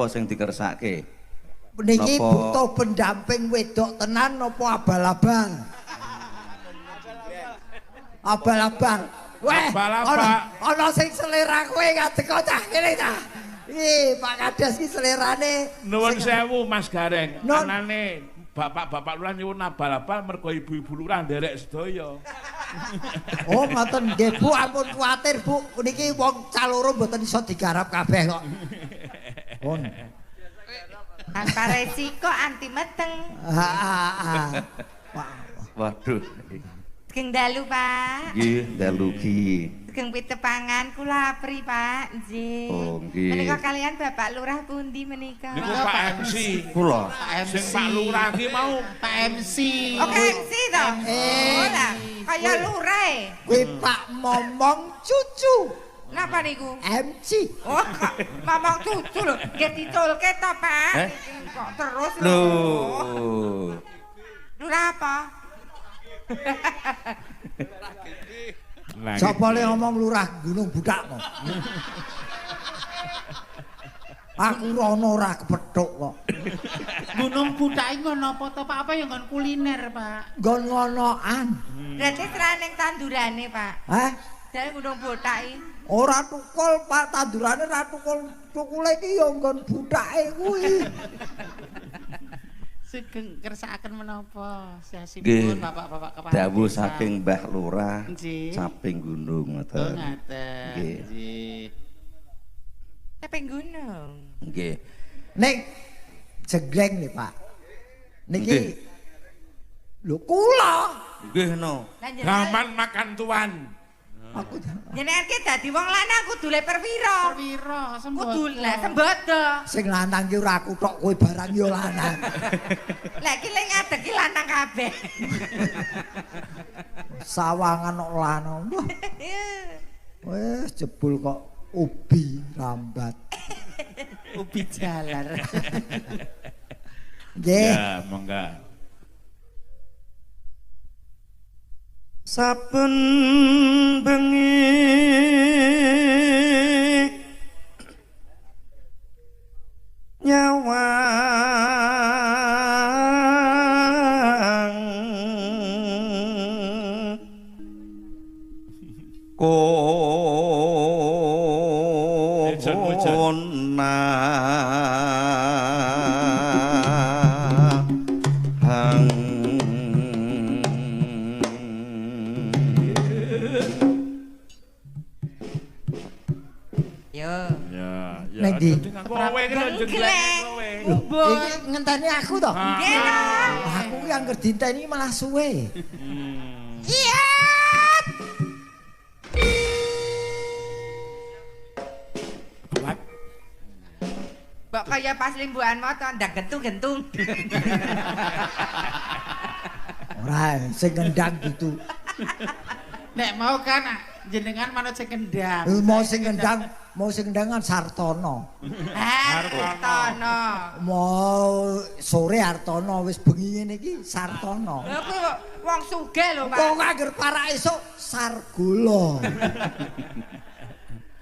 Napa sing dikersake? Niki butuh pendamping wedok tenan napa abal-abal? Abal-abal. Weh, ana sing selera kowe ngadeg cah kene cah. Iki Pak Kades iki selerane. Nuwun sewu Mas Gareng. Anane bapak-bapak lurah nyuwun abal-abal mergo ibu-ibu lurah nderek sedaya. Oh, ngoten nggih Bu, ampun kuwatir Bu. Niki wong caloro mboten iso digarap kabeh kok. Pun. Tanpa resiko anti meteng. Heeh. Waduh. Sugeng dalu, Pak. Nggih, dalu ki. Sugeng pitepangan kula apri, Pak. Nggih. Oh, nggih. Menika kalian Bapak Lurah pundi menika? Niku Pak MC. Kula. Sing Pak Lurah ki mau Pak MC. Oh, MC to? Oh, lah kaya lurah e. Kuwi Pak Momong cucu. Napa niku? MC. Oh, kok momong cucu lho. Nggih diculke to, Pak. Kok terus lho. Lurah apa? Sapa le ngomong lurah Gunung Budak kok? Aku rono ora kepethuk kok. Gunung Budak iki nggon apa to Pak? Apa ya nggon kuliner, Pak? Nggon ngonoan. Berarti serane ning tandurane, Pak. Hah? Jare Gunung Budak iki. Ora tukul, Pak, tandurane ora tukul. Tukule iki ya nggon budake kuwi. Sugeng kersakaken menapa sasipun bapak-bapak kepala dawuh saking Mbah Lurah Caping Gunung ngoten. Oh ngaten. Nggih. Caping Gunung. Nggih. Ning jegleng lho Pak. Niki lho kula. Nggih no. Gaman makan tuan. Aku jenengan ki dadi wong lanang kudu le perwira. Perwira sembodo. Kudu le sembodo. Sing lanang ki ora aku tok kowe barang yo lanang. Lah iki le ngadeg ki lanang kabeh. Sawangan kok lanang. Wes jebul kok ubi rambat. Ubi jalar. Nggih. Ya, monggo. Saben bengi nyawang Kowe iki lho jengleng kowe. Iki ngenteni aku to? Nggih to. Aku ki angger dinteni malah suwe. Iya. Mbok kaya pas limbukan moto ndak gentung-gentung. Ora sing ngendang gitu. Nek mau kan jenengan manut sing kendang. Mau sing kendang, mau sing kendang kan Sartono. Hartono. Mau sore Hartono wis bengi ngene iki Sartono. Lha kuwi wong sugih lho, Pak. Kok anggere parak esuk Sargolo.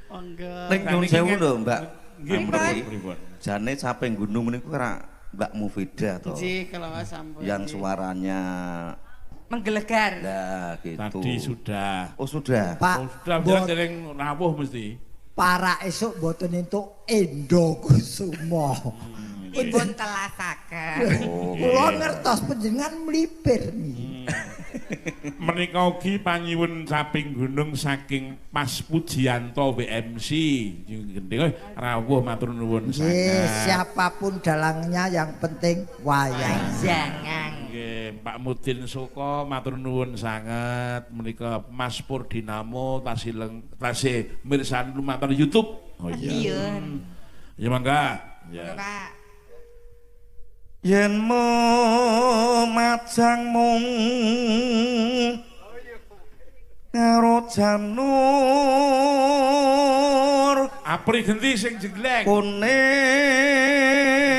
Monggo. Ning nyuwun sewu lho, Mbak. Nggih, pripun? Jane Caping Gunung niku ora Mbak Mufida to. Nggih, kelawa sampun. Yang suaranya menggelegar. Lah gitu. Tadi sudah. Oh sudah. Pak, oh, sudah dereng rawuh mesti. Para esuk mboten entuk Endo Kusumo. Dipun telasaken. Oh, kula ngertos panjenengan mlipir niki. Menika ugi panyiwun Caping Gunung saking Mas Pujianto WMC. Gendeng rawuh matur nuwun sanget. Nggih, siapapun dalangnya yang penting wayang. Jangan. Nggih, Pak Mudin Soko matur nuwun sanget. Menika Mas Purdinamo tasih tasih mirsani lumantar YouTube. Oh iya. Ya mangga. Ya. Pak. Yen mo majang mung karo janur apri genti sing jengleng kuning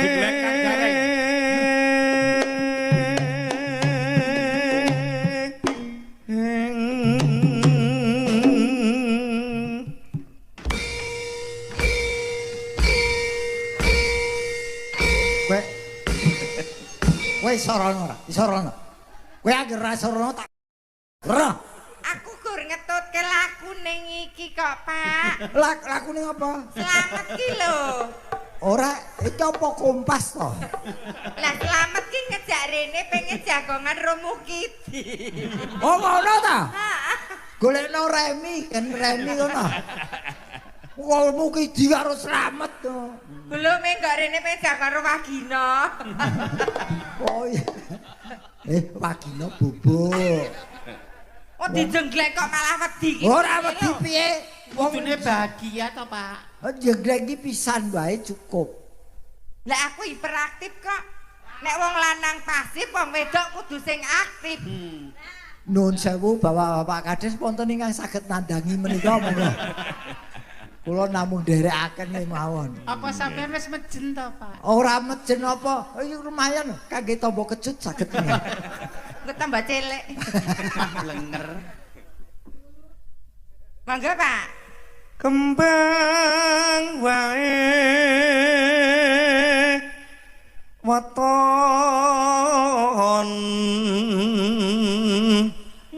jengleng kan gareng. iso rono ora? Iso rono. Kowe anggere ora iso rono tak rono. Aku gur ngetutke laku ning iki kok, Pak. Lakune apa? Slamet ki lho. Ora, iki apa kompas to? Lah Slamet ki ngejak rene pengen jagongan ro Mukidi. Oh ngono ta? Heeh. Golekno remi, kan remi ngono. Kok Mukidi karo Slamet to. Belum enggak rene pengen jagongan ro Wagino. Oh iya. Wagino bubuk. Oh dijenglek kok malah wedi iki. Ora wedi piye? Wong kudune bahagia to, Pak. Jenglek iki pisan wae cukup. Lah aku hiperaktif kok. Nek wong lanang pasif, wong wedok kudu sing aktif. Nuwun sewu Bapak-bapak Kades wonten ingkang saged nandangi menika monggo. Kula namung nderekaken mawon. Apa sampean wis mejen to, Pak? Ora mejen apa? Iki lumayan kangge tombo kecut saged. Engko tambah cilik. Blenger. Monggo, Pak. Kembang wae waton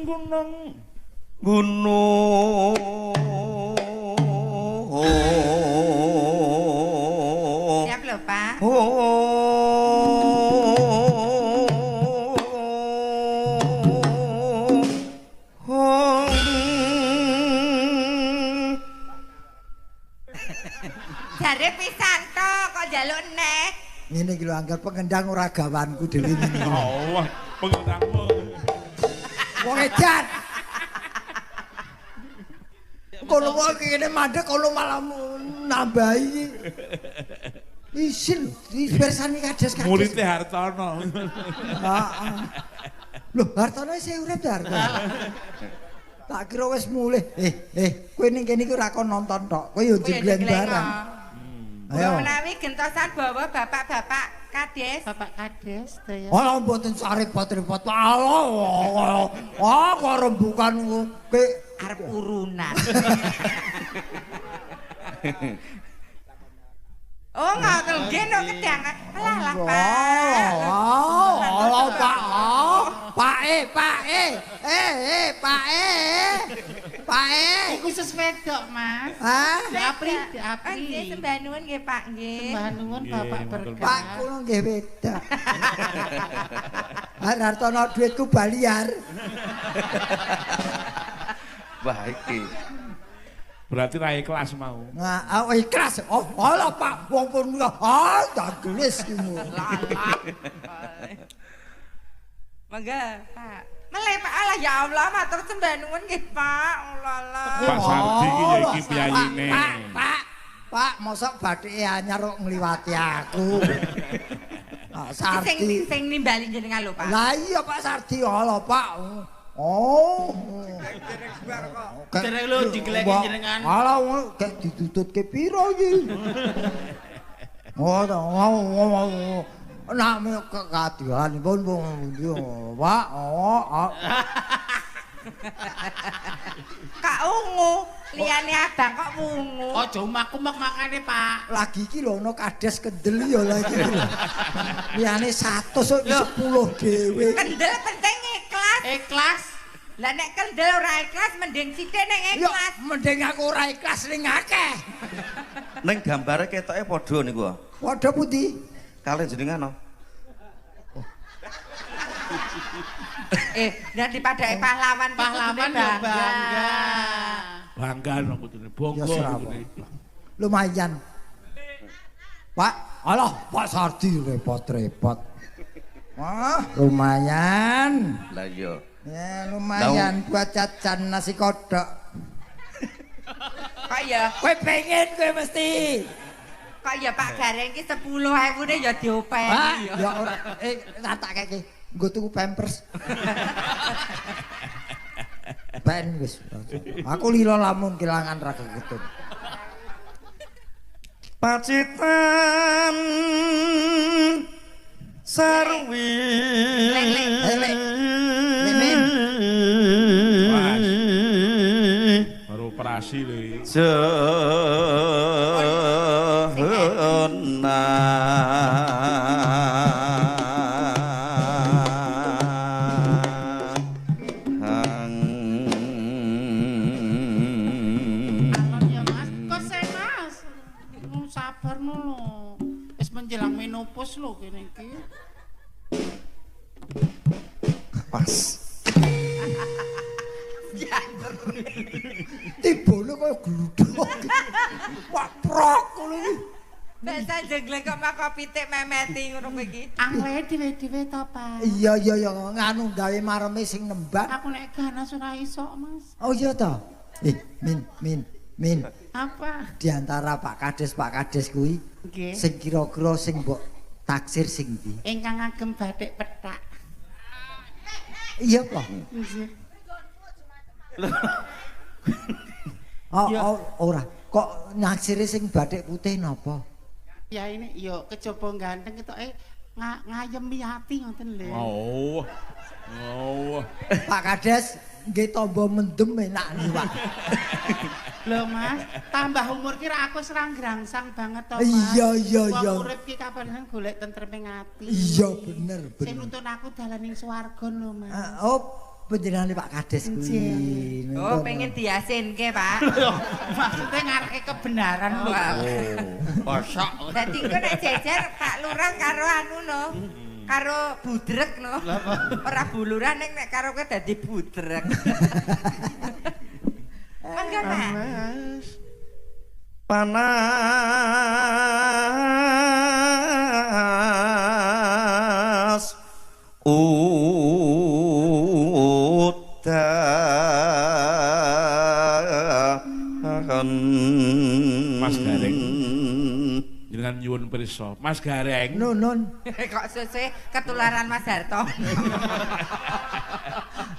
gunung gunung. Siap lho, Pak. Jare pisan to kok njaluk neh. Ngene iki lho angger pengendang ora gawanku dhewe ngene. Oh, wah, pengendangmu. Wong edan. Kono wae kene mandek kono malah nambahi. Isin dipersani kades-kades. Muridé Hartono. Heeh. Lho, Hartono isih urip ta Hartono? Tak kira wis mulih. Kowe ning kene iki ora kon nonton tok. Kowe yo jengleng barang. Ayo. Menawi gentosan bawa bapak-bapak kades. Bapak kades to ya. Alah mboten repot-repot. Alah. Ah, kok rembukan kowe arep urunan. Oh, ngoten nggih no kedangan. Alah lah, Pak. Alah, Pak. Pak Pak Pak Pak Iku khusus wedok, Mas. Hah? Diapri, diapri. Nggih, sembah nuwun nggih, Pak, nggih. Sembah nuwun Bapak berkah. Pak kula nggih wedok. Hartono duitku baliar. Wah iki. Berarti ra ikhlas mau. Nah, ikhlas. Oh, alah Pak, wong pun ah dagelis iki. Mangga, Pak. Meleh Pak, alah ya Allah, matur sembah nuwun nggih, Pak. Allah Allah. Pak Sardi iki ya iki piyayine. Pak, Pak. Pak, mosok bathike anyar kok ngliwati aku. Pak Sardi sing nimbali jenengan lho, Pak. Lah iya Pak Sardi, alah Pak. Oh. Dereng lho digeleki jenengan. Alah gek ditututke piro iki? Oh, nak kekadianipun pundi, Pak? Oh. Kak ungu, liyane abang kok wungu. Aja umak-umak makane, Pak. Lagi iki lho ana kades kendel ya lagi iki lho. Liyane 100 kok 10 dhewe. Kendel penting ikhlas. Ikhlas. Lah nek kendel ora ikhlas mending sithik ning ikhlas. Ya, mending aku ora ikhlas ning akeh. Ning gambare ketoke padha niku. Padha pundi? Kalih jenengan no. Nanti padake pahlawan pahlawan ya bangga. Bangga no kudune, bangga kudune. Lumayan. Pak, alah Pak Sardi repot-repot. Wah, lumayan. Lah iya. Ya lumayan buat jajan nasi kodok. Kok ya? Kowe pengen kowe mesti. Kok ya Pak Gareng iki 10.000-ne ya diopeni. Ya ora tak keke. Nggo tuku Pampers. Ben wis. Aku lila lamun kelangan ra keketut. Pacitan Sarwi. Baru operasi lho iki. Jena. Pas. Tibone kaya gludhuk. Wah, prok ngono iki. Baksa jengleng kok mako pitik memeti ngono kowe iki. Anglehe dhewe-dhewe to, Pak. Iya iya iya nganu gawe mareme sing nembak. Aku nek ganas ora iso, Mas. Oh iya to. Min min min. Apa? Di antara Pak Kades kuwi sing kira-kira sing mbok taksir sing ndi? Ingkang ngagem batik pethak. Iya kok. Nggih. Oh, ora. Kok naksire sing batik putih napa? Ya ini yo kejaba ganteng ketoke ngayemi ati ngoten lho. Oh. Oh. Pak Kades nggih tamba mendem enak niku, Pak. Lho Mas, tambah umur ki aku serang grangsang banget to, Mas. Iya iya iya. Wong urip ki kapan golek tentreming ati. Iya bener bener. Sing nuntun aku dalan ning swarga lho, Mas. Oh, panjenengane Pak Kades kuwi. Oh, pengen diasinke, Pak. Maksudnya ngareke kebenaran lho. Oh, kosok. Dadi engko nek jejer Pak Lurah karo anu no. Karo budrek no. Ora buluran ning nek karo kowe dadi budrek. Mangga, Pak. Panas udan. Mas Gareng jenengan nyuwun pirsa. Mas Gareng. Nun. Kok sesuk ketularan Mas Harto.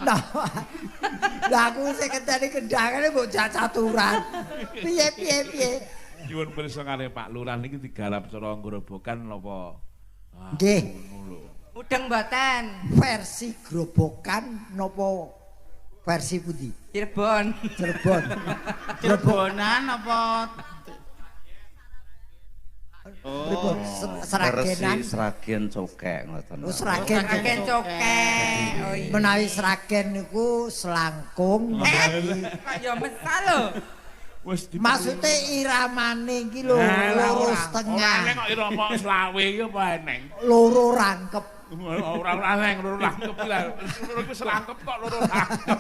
Nah. Lah aku sing kenteni kendangane mbok cacaturan. Piye piye piye. Nyuwun pirsa kalih Pak Lurah niki digarap cara grobogan napa? Nggih. Mudeng mboten. Versi grobogan napa versi pundi? Cirebon. Cirebon. Cirebonan apa? Oh, Sragenan. Versi Sragen cokek ngoten. Oh, Sragen cokek. Oh iya. Menawi Sragen niku selangkung. Kok ya mesal lho. Wis maksude iramane iki lho loro setengah. Ora eneng kok irama selawe iki apa eneng? Loro rangkep. Ora ora eneng loro rangkep iki lho. Loro iku selangkep kok loro rangkep.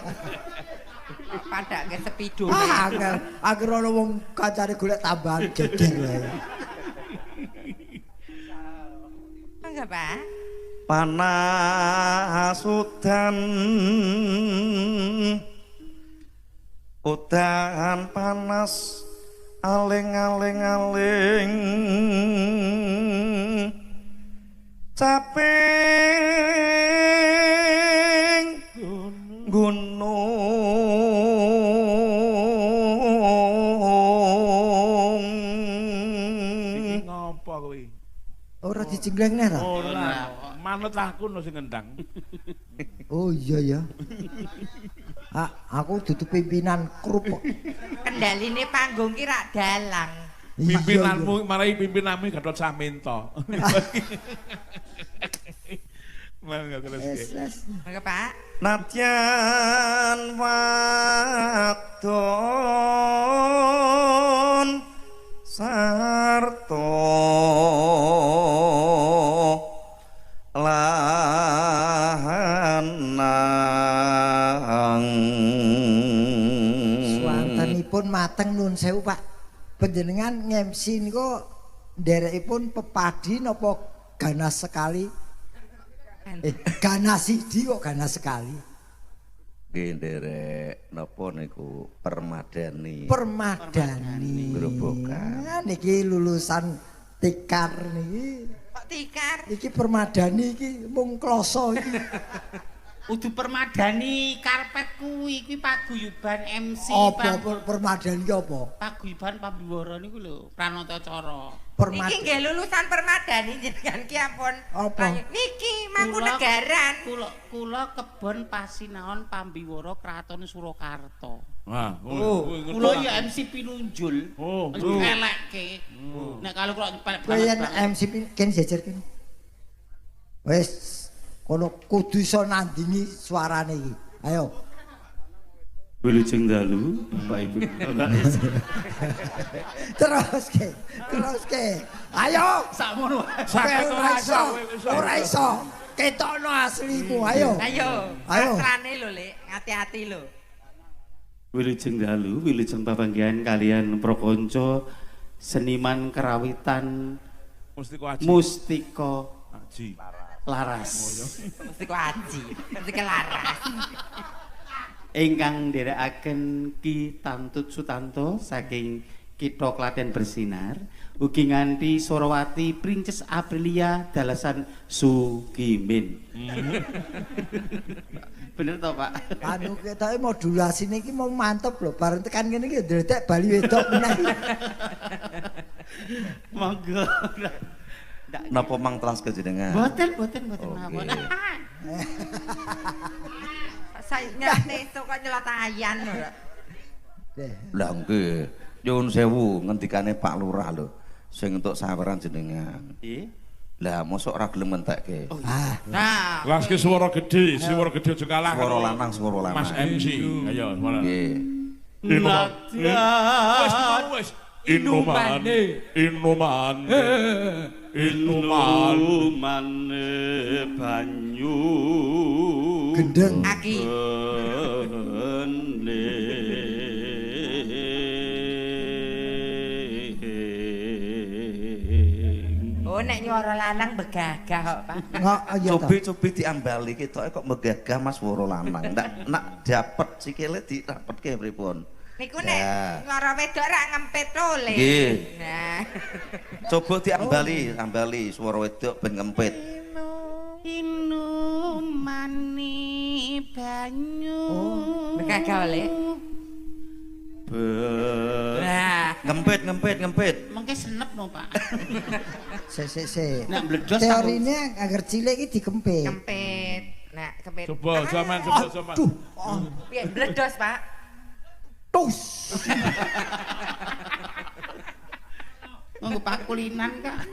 Padake sepido. Ah, angel. Angger ana wong kancane golek tambahan geger wae. Mangga, Pak. Panas udan. Udan panas aling-aling-aling caping gunung. Iki ngopo kuwi? Ora dijenggleng neh ta? Ora, manut aku no sing ngendang. Oh iya ya. Aku dudu pimpinan grup kok. Kendaline panggung ki rak dalang. Pimpinanmu marai pimpinanmu Gatot Saminto. Mangga terus. Mangga Pak. Nadyan wadon sarta lanang. Swantenipun mateng nun sewu Pak. Panjenengan ngemsi niku nderekipun pepadi napa ganas sekali? Ganas siji kok ganas sekali. Nggih nderek napa niku permadani. Permadani. Grobogan. Niki lulusan tikar niki. Kok tikar? Iki permadani iki mung kloso iki. Udu permadani karpet kuwi, kuwi paguyuban MC. Apa permadani ki apa? Paguyuban Pambiwara niku lho, Pranatacara. Niki nggih lulusan permadani jenengan ki ampun. Apa? Niki Mangkunegaran. Kula kebon Pasinaon Pambiwara Kraton Surakarta. Wah, kula ya MC pinunjul. Oh, elekke. Nek kalau kula kowe yen MC ken jejer kene. Wis kono kudu iso nandingi suarane iki. Ayo. Wilujeng dalu, Bapak Ibu. Terus ke. Ayo. Sakmono. Ora iso. Ora iso. Ketokno aslimu, ayo. Ayo. Ayo. Sastrane lho, Lek. Hati-hati lho. Wilujeng dalu, wilujeng papanggihan kalian prakanca seniman kerawitan Mustika Aji. Mustika Aji. Laras. Mustika Aji, Mustika Laras. Ingkang nderekaken Ki Tantut Sutanto saking Kitha Klaten Bersinar, ugi nganti Sorowati Princess Aprilia dalasan Sukimin. Bener toh, Pak? Anu ketoke modulasine iki mau mantep lho, bareng tekan kene iki ndredeg bali wedok meneh. Monggo. Napa mang telas kejenengan? Boten, boten, boten mawon. Saya nyate esuk kok nyelot ayan lho. Lah nggih, nyuwun sewu ngendikane Pak Lurah lho, sing entuk saweran jenengan. Nggih. Lah mosok ora gelem ngentekke. Ah, Nah, Laske suara gede, suara gede aja kalah. Swara lanang, swara lanang. Mas MC. Ayo, suara. Nggih. Wis, wis. Inumane, inumane, inumane. Inumane banyu gendeng. Aki. Oh, nek nyuara lanang begagah kok, Pak. Ngok iya to. Cobi-cobi diambali ketoke kok megagah Mas swara lanang. Ndak nak dapet sikile dirapetke pripun? Niku nek nyuara wedok rak ngempet to, Le. Nggih. Nah. Coba diambali, ambali swara wedok ben ngempit. Inumane banyu. Begagah, Le. Nah, Ngempit, ngempit, ngempit. Mengke senep no, Pak. Sik sik sik. Nek bledos Teorine agar cilik iki dikempit. kempit. Nah, kempit. Coba sampean, coba sampean. Aduh, oh, Piye bledos, Pak? tus. Nganggo pakulinan, Kak.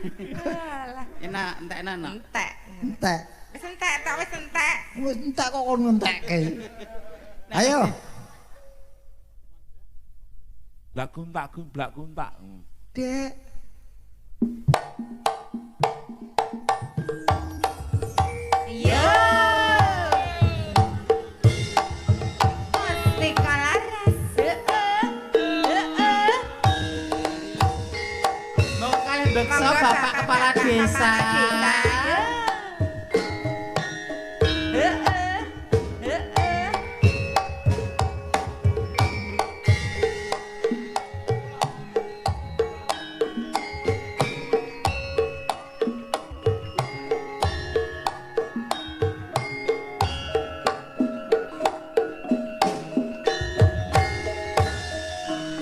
Alah, Enak, entek enak. entek. Entek. Wis entek tok, wis entek. Wis entek kok kon ngentekke. Ayo. Blak kuntak, blak kuntak. Dek. Iya. Mustika Laras. Heeh. Heeh. Monggo kalian beksa Monggo, Bapak Kepala Desa. Heeh. Heeh.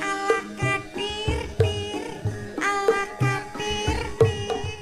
Ala katir tir, ala katir tir.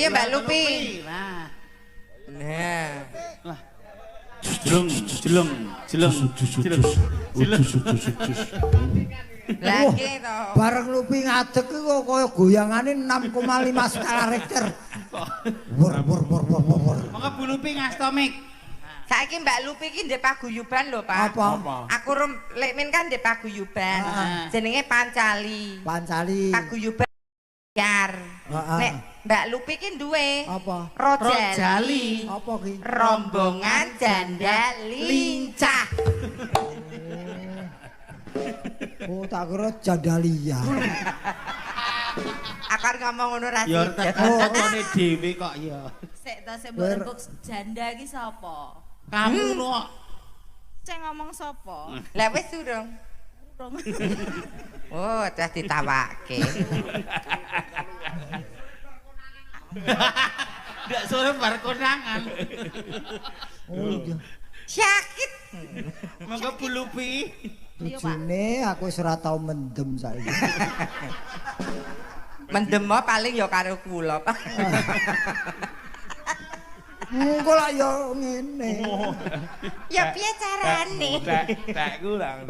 Ayo Mbak Lupi. Nah. Nah. Lah. Jeleng, jeleng, jeleng, jeleng. Lagi to. Bareng Lupi ngadeg iki kok kaya goyangane 6,5 skala Richter. Wur wur wur wur wur. Monggo Bu Lupi ngasta mik. Saiki Mbak Lupi iki ndek paguyuban lho, Pak. Apa? Aku rum Lekmin kan ndek paguyuban. Jenenge Pancali. Pancali. Paguyuban Yar. Nek Mbak Lupi ki duwe apa? Rojali. Apa ki? Rombongan janda lincah. Oh, tak kira jandalia. Aku arep ngomong ngono ra Ya ora tekone dhewe kok ya. Sik ta sing mbok rembug janda iki sapa? Kamu no. Sing ngomong sapa? Lah wis durung. Durung. Oh, terus ditawake. Ndak sore bar konangan. Oh iya. Sakit. Monggo Bu Lupi. Bojone aku wis ora tau mendem saiki. Mendem paling ya karo kula, Pak. Engko lak ya ngene. Ya piye carane? Tekku lah.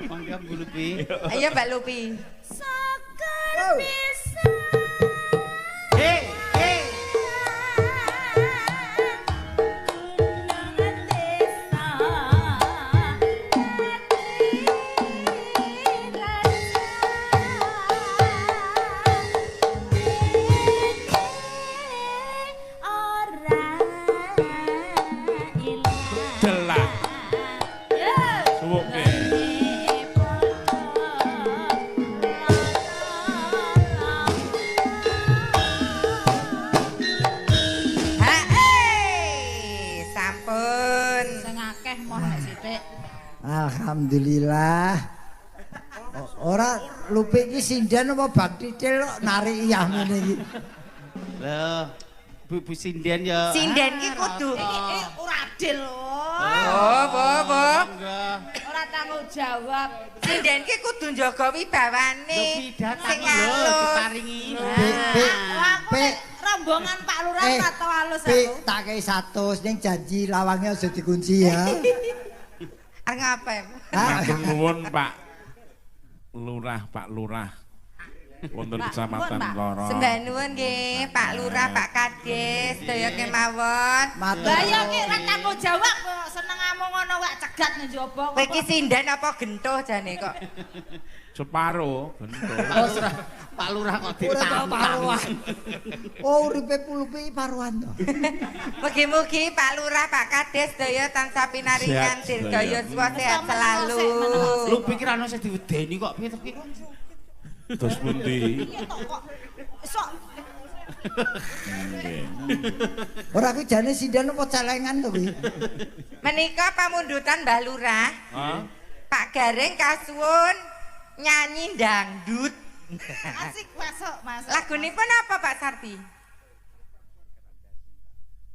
Monggo Bu Lupi. Ayo Mbak Lupi. Sekar bisa. Hei, hei. Alhamdulillah. Ora Lupi iki sinden apa bang titil kok narik iyah ngene iki. Lho, Bu sinden ya. Sinden iki kudu ora adil lho. Oh, apa? Ora tanggung jawab. Sinden iki kudu njaga wibawane. Sing alus diparingi. P rombongan Pak Lurah ora tau alus aku. Tak kei 100 ning janji lawangnya aja dikunci ya. Arep ngapa? Matur nuwun Pak Lurah, Pak Lurah. Wonten Kecamatan Loro. Sembah nuwun nggih, Pak Lurah, Pak Kades, sedaya kemawon. Lah ya ki ora tanggung jawab kok senengamu ngono kok cegat nang njaba. Kowe iki sinden apa gentuh jane kok? Separo gentuh. Pak Lurah kok ditantang. Oh, uripe Pulupi paruan to. Mugi-mugi Pak Lurah, Pak Kades sedaya tansah pinaringan dirgaya yuswa sehat selalu. Lu pikir ana sing diwedeni kok piye to ki? Terus pundi? Sok. Ora kuwi jane sinden apa celengan to kuwi? Menika pamundutan Mbah Lurah. Pak Gareng kasuwun nyanyi dangdut. Asik masuk, masuk. Lagunipun apa Pak Sarti?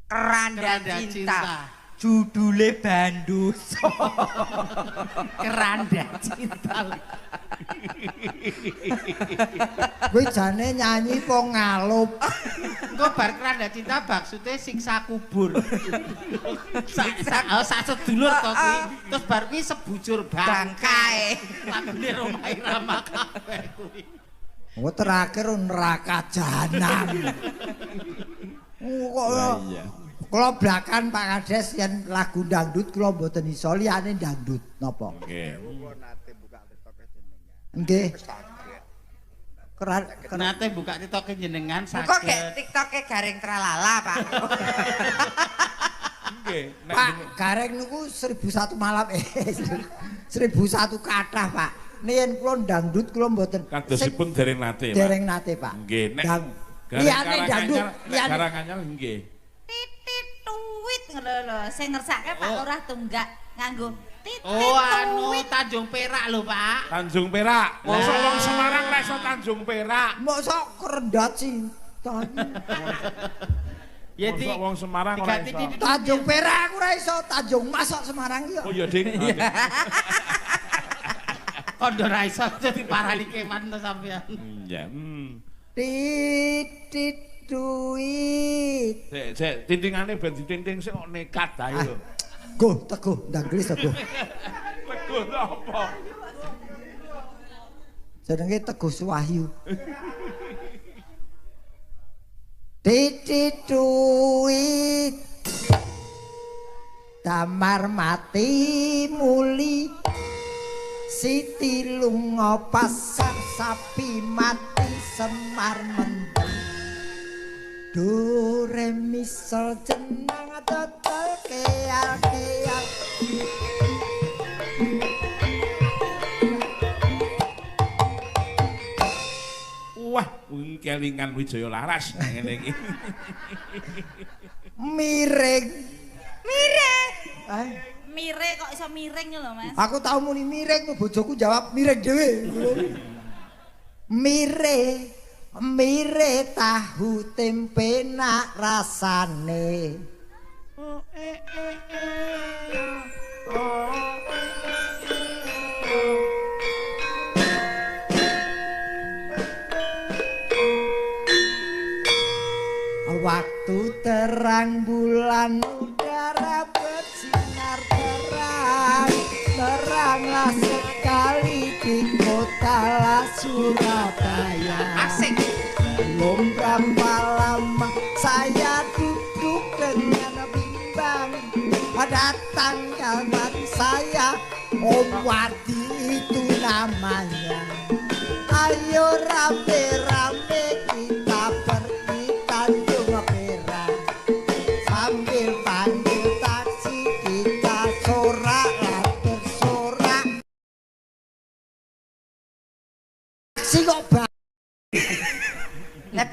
Keranda Cinta. Judule Bandoso. Keranda Cinta. Kuwi jane nyanyi po ngalup. Engko bar Keranda Cinta maksudnya siksa kubur. Sak sedulur to kuwi. Terus bar kuwi sebujur bangkai. Lagune Rhoma Irama kabeh kuwi. Oh terakhir neraka jahanam. Kok kula blakan Pak Kades yen lagu dangdut kula mboten iso liyane dangdut napa? Nggih. Nggih. Nate buka TikToke jenengan saged. Kok gek TikToke Gareng Tralala, Pak. Nggih. Pak Gareng niku 1001 malam 1001 kathah, Pak. Nek yen kula dangdut kula mboten kadosipun dereng nate, Pak. Dereng nate, Pak. Nggih, nek liyane dangdut, liyane Karanganyar nggih. Titit tuwit ngono lho, sing ngersake Pak Lurah tunggak nganggo titit. Oh anu Tanjung Perak lho, Pak. Tanjung Perak. Mosok wong Semarang ra iso Tanjung Perak. Mosok Kerenda Cinta. Ya di wong Semarang ora iso. Tanjung Perak aku ora iso, Tanjung Mas kok Semarang iki. Oh iya, Ding. Kondo ra iso diparani kewan to sampean. Iya. Titit Titi duit. Sik, sik, tintingane ben ditinting sik kok nekat ae lho. Go, teguh, ndang gelis teguh. Teguh apa? Jenenge Teguh Suwahyu. Titi duit. Damar mati muli. Siti lunga pasar sapi mati Semar mendem. Do re mi sol jenang dodol keal keal. Wah, kelingan Wijaya Laras ngene iki. Miring. Miring. Eh? Miring kok iso miring lho, Mas. Aku tau muni miring, bojoku jawab miring dhewe. Mire, mire tahu tempe nak rasane. Oh, eh, eh, eh. Oh, eh, eh, eh. Waktu terang bulan udara bersinar terang, teranglah sekali di kota lah Surabaya. Asik. Belum berapa lama saya duduk dengan bimbang, datang kawan saya Om Wardi itu namanya. Ayo rame-rame kita pergi Tanjung Perak, sambil panggil taksi kita sorak bersorak. Taksi kok bang?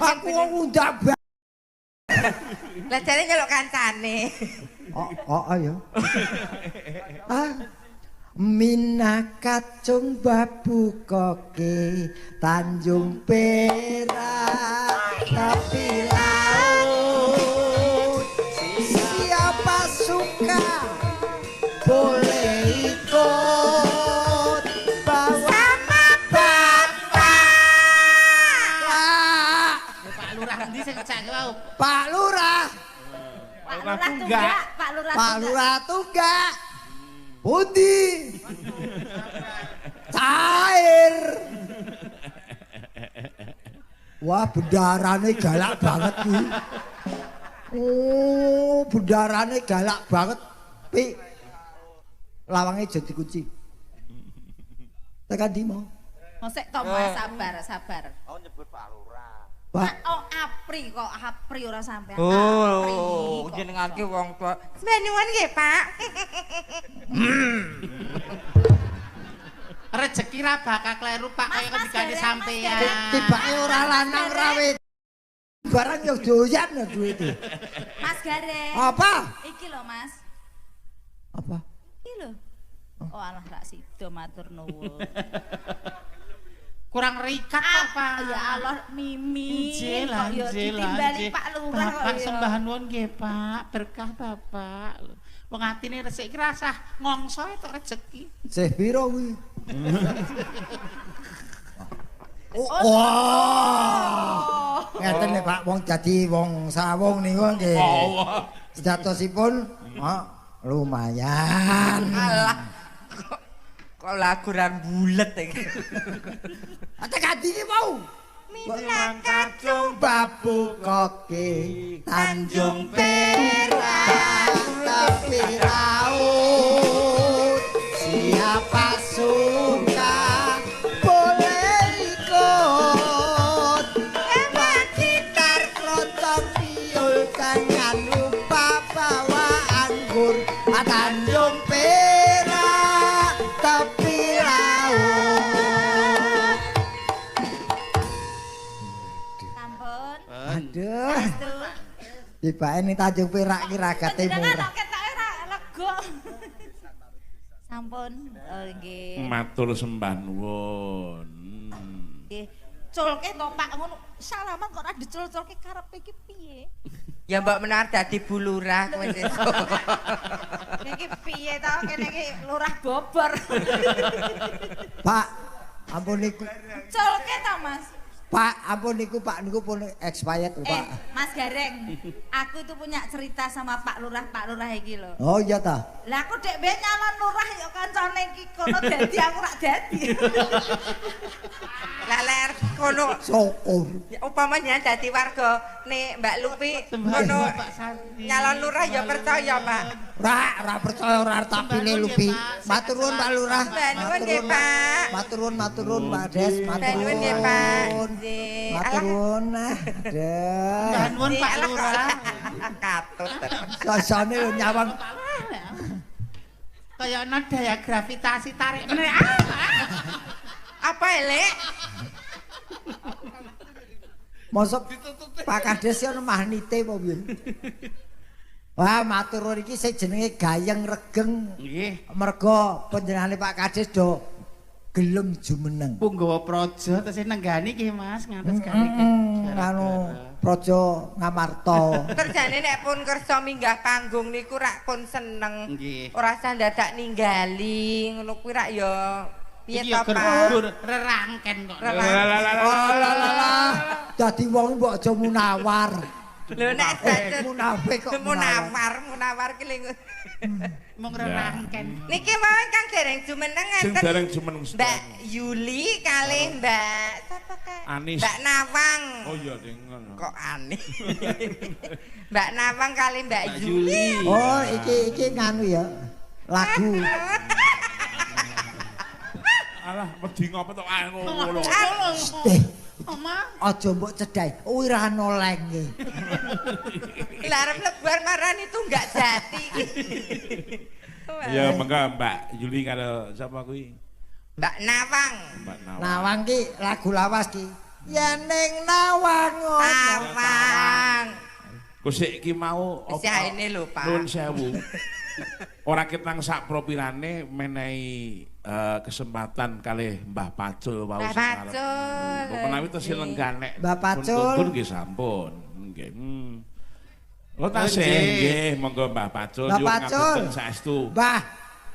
Aku wong undang bang. Lah jare nyeluk kancane. Oh, oh ayo. Ah. Mina kacung babu koke Tanjung Perak tepi laut. Siapa suka boleh ikut bawa sama bapak. Pak Lurah endi sing ngecek wau? Pak Lurah. Pak Lurah tunggak, Pak Lurah. Pak Lurah tunggak. Pundi cair. Wah, bendarane galak banget kuwi. Oh, bendarane galak banget. Pi. Lawange aja dikunci. Tekan ndi mau? Mosek to Mas, sabar, sabar. Aku nyebut Pak Lurah. Pak, oh Apri kok Apri ora sampean. Oh, jenengan ki wong tuwa. Semenuan nggih, Pak. Rezeki ra bakal kleru, Pak, kaya ngendikane sampean. Tibake ora lanang ra wedok. Barang yo doyan lho duwite. Mas Gareng. Apa? Iki lho, Mas. Apa? Iki lho. Oh alah rak sida matur nuwun. Kurang rikat kok, Pak. Ya Allah, Mimi. Nggih, Kok yo ditimbali Pak Lurah kok. Bapak sembah nuwun nggih, Pak. Berkah Bapak. Wong atine resik iki rasah ngongso entuk rejeki. Sih piro kuwi? Oh. Wah. Ngeten lho Pak, wong dadi wong sawung niku nggih. Sejatosipun lumayan. Alah. Kok laguran bulet iki. Tekan iki mau. Minang kacung babu koke Tanjung Perak tepi laut. Siapa suka boleh ikut. Emang gitar keroncong biul, jangan lupa bawa anggur. Tanjung Perak tepi laut. Sampun. Aduh. Tibake ning Tanjung Perak ki ragate murah. Ketoke ra lega. Sampun. Oh nggih. Matur sembah nuwun. Nggih. Culke to Pak ngono. Salaman kok ora dicul-culke karepe iki piye? Ya mbok menawa dadi Bu Lurah kowe sesuk. Iki piye to kene iki lurah bobor. Pak, ampun niku. Culke to Mas. Pak, ampun niku Pak niku pun expired lho, Pak. Mas Gareng, aku itu punya cerita sama Pak Lurah, Pak Lurah iki lho. Oh iya ta. Lah aku dek ben nyalon lurah ya kancane iki kono dadi aku rak dadi. Lah ler kono syukur. Upama jenengan dadi warga nek Mbak Lupi kono nyalon lurah ya percaya, Pak. Ora, ora percaya ora tak pilih Lupi. Matur nuwun Pak Lurah. Matur nuwun nggih, Pak. Matur nuwun, matur nuwun Pak Des, matur nuwun nggih, Pak. Matur nuwun nah. Matur nuwun Pak Lurah. Katut. Sasane lho nyawang. Kaya ana daya gravitasi tarik meneh. Apa elek? Mosok Pak Kades ya ana magnite apa piye? Wah, matur nuwun iki sing jenenge gayeng regeng. Nggih. Merga panjenengane Pak Kades do gelem jumeneng. Punggawa praja tesih nenggani nggih Mas, ngantos kali iki. Anu praja Ngamarta. Terjane nek pun kersa minggah panggung niku rak pun seneng. Nggih. Ora usah dadak ninggali ngono kuwi rak ya piye to Pak? Rerangken kok. Oh lah. Dadi wong mbok aja munawar. Lho nek munafik kok munawar, munawar ki lho. Mung rerangken. Niki mawon kang dereng jumeneng Sing enten dereng jumeneng Mbak Yuli kalih Mbak sapa kae? Anis. Mbak Nawang. Oh iya ding ngono. Kok Anis. Mbak Nawang kalih Mbak Yuli. Oh iki iki nganu ya. Lagu. Alah wedi ngopo to ngono. Oma, aja mbok cedhai, ora ana lenge. Lah arep lebar marani tunggak jati iki. Ya mengko Mbak Yuli karo sapa kuwi? Mbak Nawang. Mbak Nawang. Nawang ki lagu lawas ki. Yen ning Nawang. Nawang. Kusik ki mau wis aene lho, Pak. Nuwun sewu. Ora ketang sak propirane menehi kesempatan kalih Mbah Pacul wau. Mbah Pacul. Menawi tesih lenggah nek Mbah Pacul nggih sampun. Nggih. Lho tasih nggih monggo Mbah Pacul nyuwun ngapunten saestu. Mbah,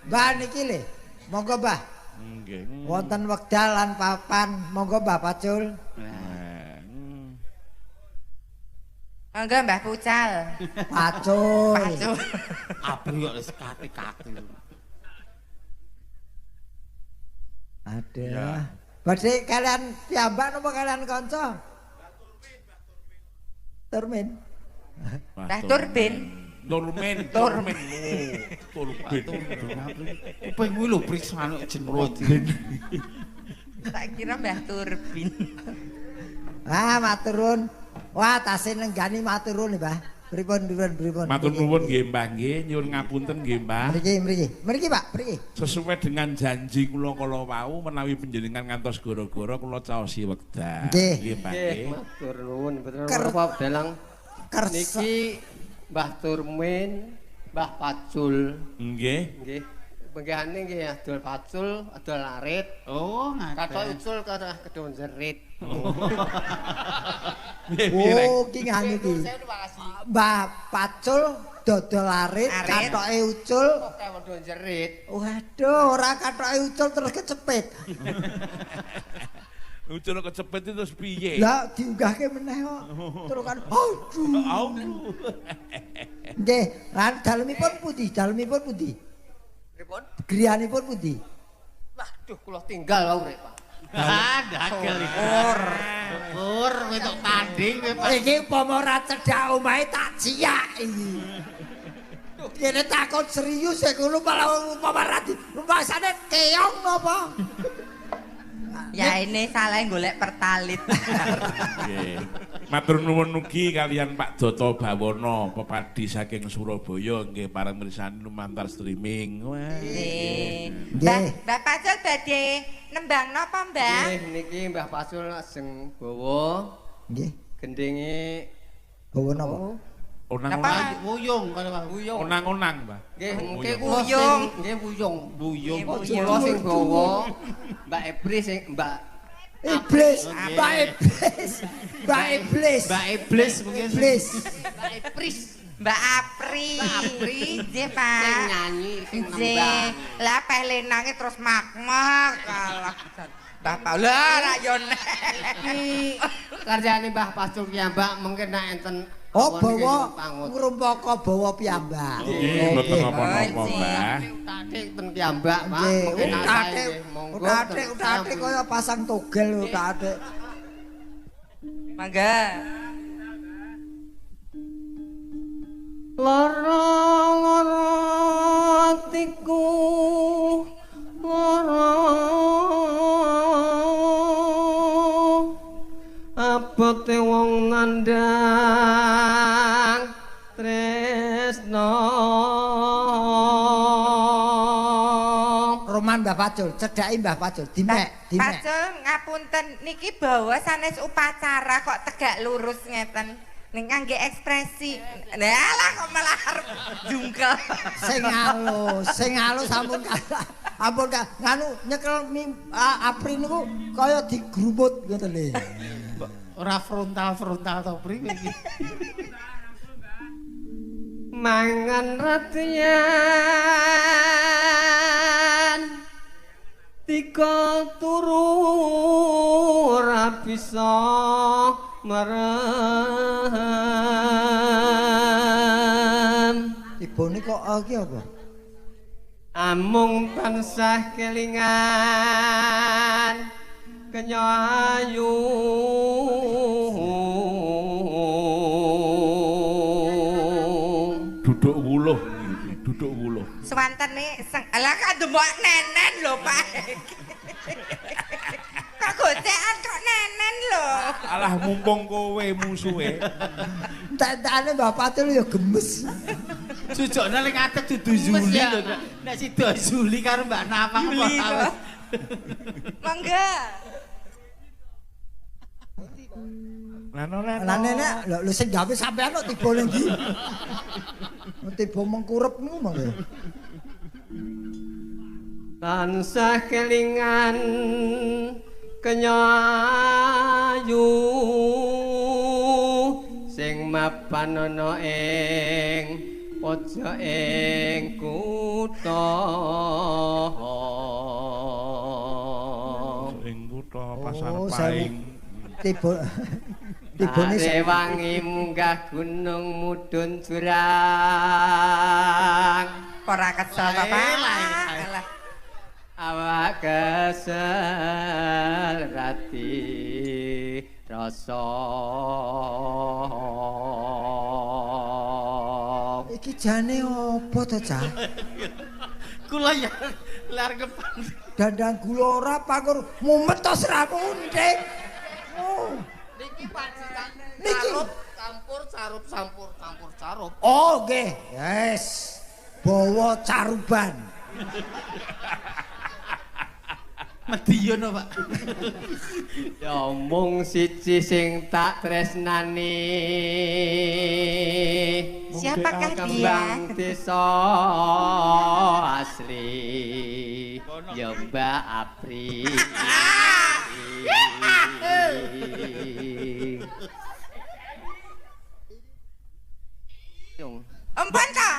Mbah niki lho. Monggo Mbah. Nggih. Wonten wekdal lan papan, monggo Mbah Pacul. Monggo Mbah Pucal. Pacul. Pacul. Abang kok wis kate-kate. Ada. Badhe kalian piyambak napa kalian kanca? Turmin. Mbah Turbin. Turmin, Turmin. Turbin. Kupingmu lho priksane jeneng. Tak kira Mbah Turbin. Ah, matur nuwun. Wah, tasih nenggani matur nuwun, Mbah. Pripun, pripun, pripun. Matur nuwun nggih, Mbah nggih, nyuwun ngapunten nggih, Mbah. Mriki, mriki. Mriki, Pak, mriki. Sesuai dengan janji kula kala wau menawi panjenengan ngantos goro-goro kula caosi wekdal. Nggih, Mbah nggih. Matur nuwun, betul napa dalang. Niki Mbah Turmin, Mbah Pacul. Nggih. Nggih. Penggihane nggih adol pacul, adol arit. Oh, ngaten. Kathok ucul kathah kedon jerit. Oh, ki ngene iki. Mbah Pacul dodol arit, kathoke ucul kedon jerit. Waduh, ora kathoke ucul terus kecepit. Ucul kecepit itu terus piye? Lah diunggahke meneh kok. Terus kan aduh. Aduh. Nggih, lan dalemipun pundi? Dalemipun pundi? Pripun? Griyanipun pundi? Waduh, kula tinggal wau rek, Pak. Ah, dagel iki. Syukur kowe tok tanding kowe, Pak. Iki upama ora cedhak omahe tak ciyak iki. Kene takon serius ya ngono malah upama ra di rumasane keong napa? Ya ini salah golek pertalit. Nggih. Matur nuwun ugi kalian Pak Doto Bawono pepadi saking Surabaya nggih pareng mirsani lumantar streaming. Wah. Nggih. Mbah Pacul badhe nembang napa, Mbah? Nggih niki Mbah Pacul lajeng bawa. Nggih. Gendinge bawa napa? Onang-onang. Wuyung karo Pak. Wuyung. Onang-onang, Mbah. Nggih, mengke wuyung. Nggih wuyung. Wuyung. Kula sing gawa Mbak Ebri sing Mbak Iblis, Mbak Iblis. Mbak Iblis. Mbak Iblis mungkin. Iblis. Mbak Iblis. Mbak Apri. Mbak Apri. Nggih, Pak. Sing nyanyi, sing Nggih. nembang. Lah pelenange terus makmak kalah. Mbah Paula ra yo nek. Iki kerjane Mbah Pacul piyambak mungkin nek enten Oh, awon iki bawa pangut. ngrumpaka bawa piyambak. Nggih, mboten napa-napa, Mbah. Utatik ten piyambak, Pak. Nggih, Mungkin nek utatik, sae nggih, monggo. utatik, utatik kaya pasang togel utatik. Mangga. Lara lara atiku lara abote wong nandang tresno. Roman Mbah Pacul, cedhaki Mbah Pacul, dimek, dimek. Pacul ngapunten niki bawa sanes upacara kok tegak lurus ngeten. Ning ngangge ekspresi. Lah lah kok malah arep jungkel. Sing alus ampun ampun nganu nyekel Apri niku kaya digrumut ngoten lho. Ora frontal-frontal to priwe iki. Mangan ratian tiga turu ora bisa merem. Tibone kok iki apa? Amung tansah kelingan kenya ayu. Duduk wuluh, duduk wuluh. Swantene lah kok demok nenen lho, Pak. Kok gocekan kok nenen lho. Alah mumpung kowe musuhe. Entek-entekane Mbah Pacul ya gemes. Jujokne ling ngadeg dudu Zuli lho. Nek sida Zuli karo Mbak Nawang apa ta. Mangga. Lano lano. Lah nenek lho sing gawe sampean kok tiba ning ndi? Tiba mengkurep niku mangke. Tansah kelingan kenya ayu sing mapan ana ing pojok ing kutha. Ing kutha pasar Paing. Tiba tibone rewangi munggah gunung mudhun jurang. Ora kesel ta, Pak? Alah. Awak kesel rati rasa. Iki jane opo to, Cah? Kula ya lar kepan. Dandang gula ora pangkur mumet to seramu unting. Oh. Niki pajitane carup campur carup campur campur carup. Oh nggih, yes. Bawa caruban. Medion Pak. Ya mung siji sing tak tresnani. Siapakah dia? Kembang desa asli. Ya Mbak Apri. Empun ta?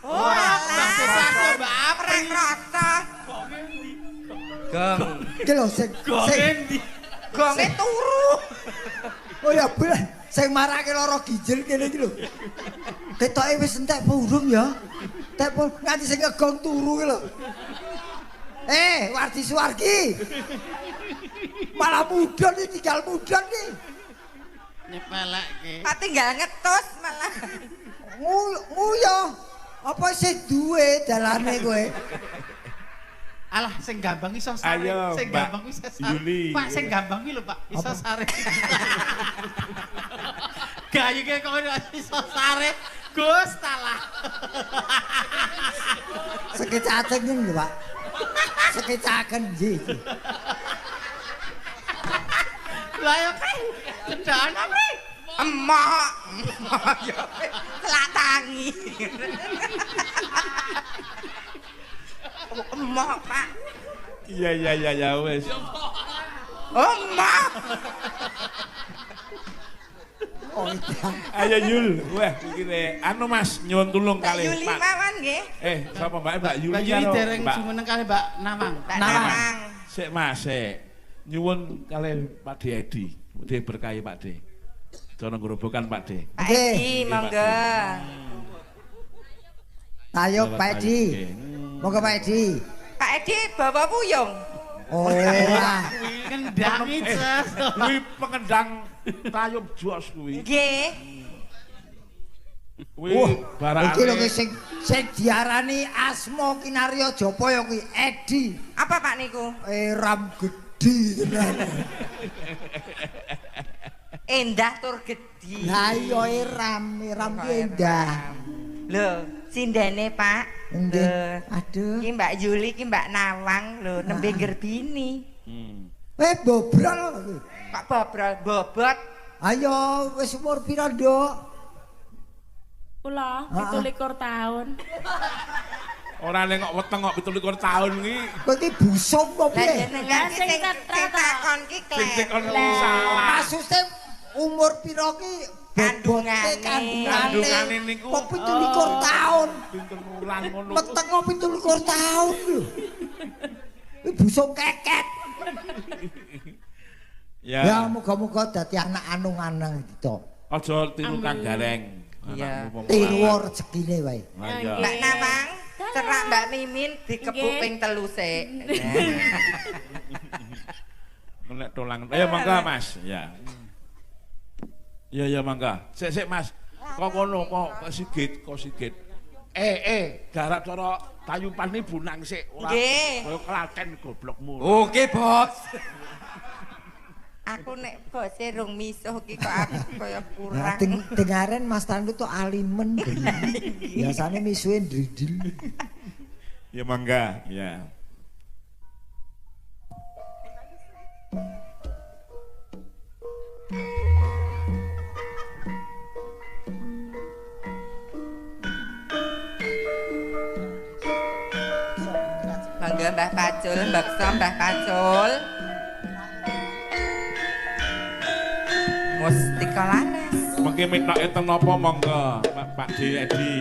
Oh, Mbak desa asli Mbak Apri. Ora krasa. Gong. Iki lho sing gonge turu. Oh ya bener, sing marake lara ginjel kene iki lho. Ketoke wis entek apa urung ya? Entek apa nganti sing ngegong turu iki lho. Wardi Suwargi. Malah mudhun iki, tinggal mudhun iki. Nyepelekke. Pak tinggal ngetus malah. Nguyuh. Apa sing duwe dalane kowe? Alah sing gambang iso sare, sing gambang iso sare. Pak sing gambang kuwi lho Pak, iso sare. Gayenge kok iso sare. Gus talah. Sekecaken lho Pak. Sekecaken nggih. Lah ya kan cedhakan apa? Emak. Selak tangi. Emak, Pak. Iya iya iya ya wis. Emak. Oh, iya. Ayo Yul, wah iki rek. Anu Mas, nyuwun tulung Mbak kalih Yuli Pak. mawon nggih. Sapa Mbak? Mbak Yuli. Mbak Yuli karo dereng Mbak jumeneng kalih Mbak Nawang. Mbak Nawang. Nawang. Sik Mas, sik. Nyuwun kalih Pak D Edi. D berkahi Pak D. Cara grobokan Pak D. Pak Nggih. Edi monggo. Ayo Pak Edi. Monggo Pak Edi. Pak Edi bawa puyung. Oh, ora. Kendang iki. Kuwi pengendang tayub jos kuwi. Nggih. Kuwi Wah, barakane. iki lho ki sing sing diarani Asma Kinarya Japa ya kuwi Edi. Apa Pak niku? Eram gedhi tenan. Endah tur gedhi. Lah iya eram, eram ki endah. Lho, sindene Pak. Nggih. Lho, Aduh. Iki Mbak Yuli, iki Mbak Nawang lho, nembe ngerbini. Bobrol. Kok bobrol bobot? Ayo wis umur pira, Nduk? Kula Ah. 27 tahun. Ora ning kok weteng kok 27 tahun iki. Kowe iki busung apa Lah piye? jenengan ki Lah, sing sing tetra sing to. takon ki Sing tekon kleru. salah. Maksudnya umur pira ki bobote Kandungane. kandungane. Kandungane niku. Kok 27 tahun. Pinten wulan ngono. Meteng kok 27 tahun lho. Kuwi busung keket. Ya. Ya muga-muga dadi anak anung-anang gitu. Aja tiru Kang Gareng. Iya. Anakmu Tiru pemulaan. rezekine wae. Lah iya. Mbak Nawang, cerak Mbak Mimin dikebuk Nggih. ping 3 sik. Nek tulang. Ayo mangga Mas. Ya. Ya ya mangga. Sik sik Mas. Kok ngono kok Sigit, kok Sigit. Garap cara tayupan iki bunang sik ora. Nggih. Kaya Klaten goblokmu. Oke, Bos. Aku nek bose rung misuh ki kok aku kaya Nah, kurang. dengaren Mas Tandu tuh alimen. Biasanya misuhe ndridil. Ya mangga, ya. Mangga Mbah Pacul, mbaksa Mbah Pacul. Mustika Laras. Mengke mitoke ten napa monggo Pak D Edi.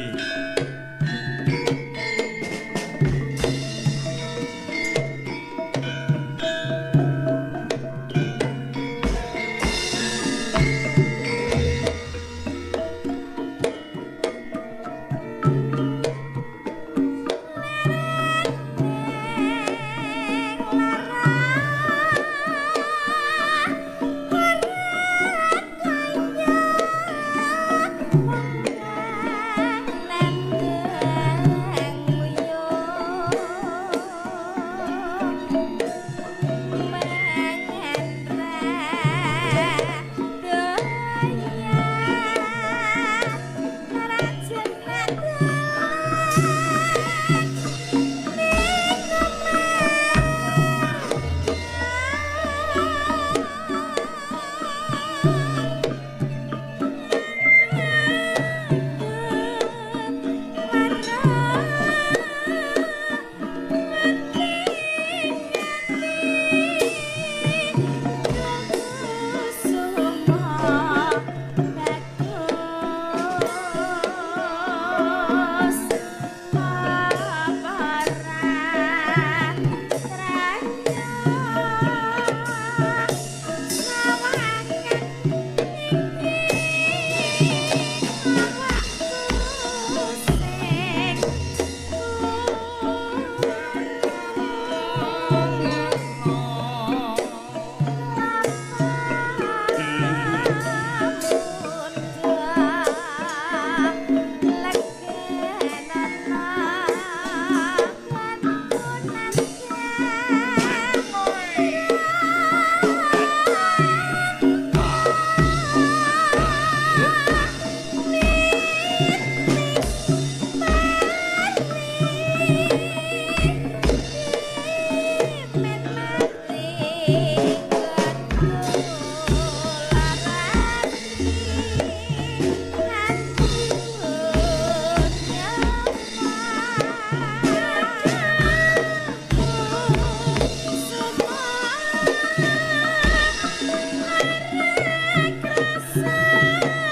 Rasa.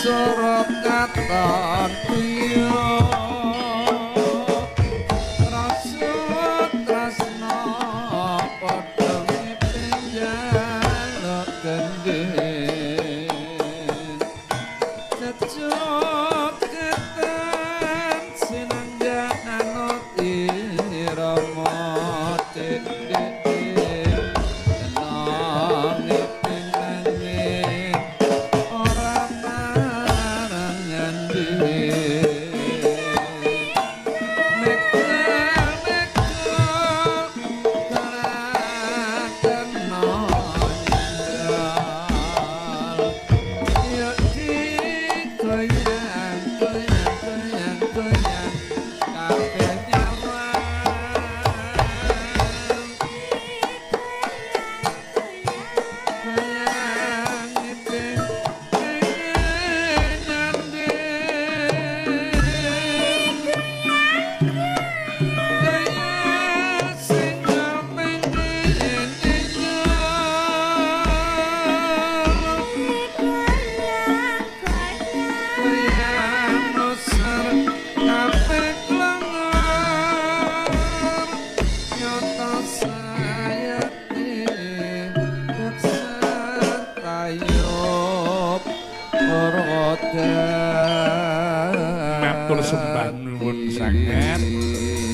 Sura katon priya rasa tresna padha njaluk gendhe cecut ketan sinanjak anut irama Matur sembah nuwun sanget.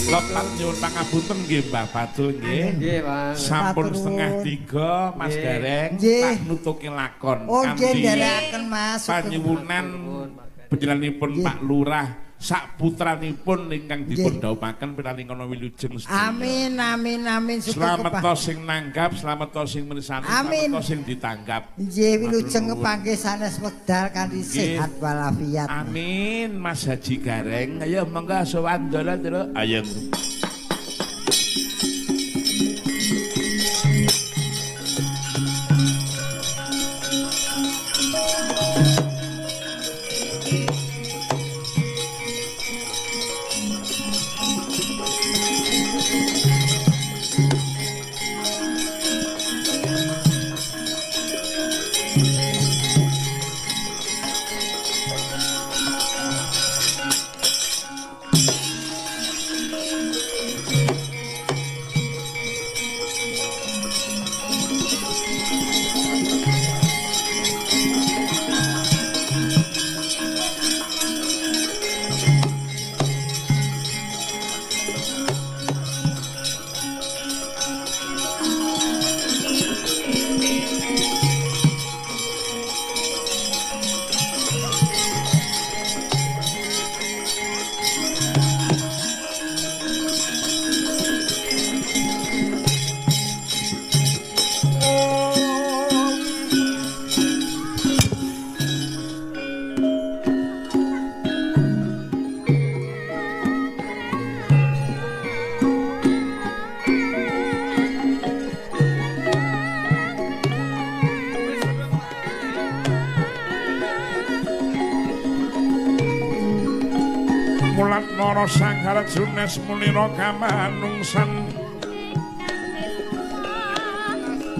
Lepat nyuwun pangapunten nggih Mbah Fadul nggih. Nggih, Mas. Sampun 2:30 Mas Gareng tak nutuki lakon. Oh nggih nderekaken Mas. Panyuwunan panjenenganipun Pak Lurah sak putranipun ingkang dipun dhawuhaken pinalingkana wilujeng sedaya. Amin amin amin. Slamet sing nanggap, slamet sing mirsani, slamet sing ditanggap. Nggih wilujeng kepanggih sanes wekdal kanthi sehat walafiat. Amin Mas Haji Gareng. Ayo monggo sowan dolan terus. Ayo. Nara Sanghara Junes Munira kamanungsan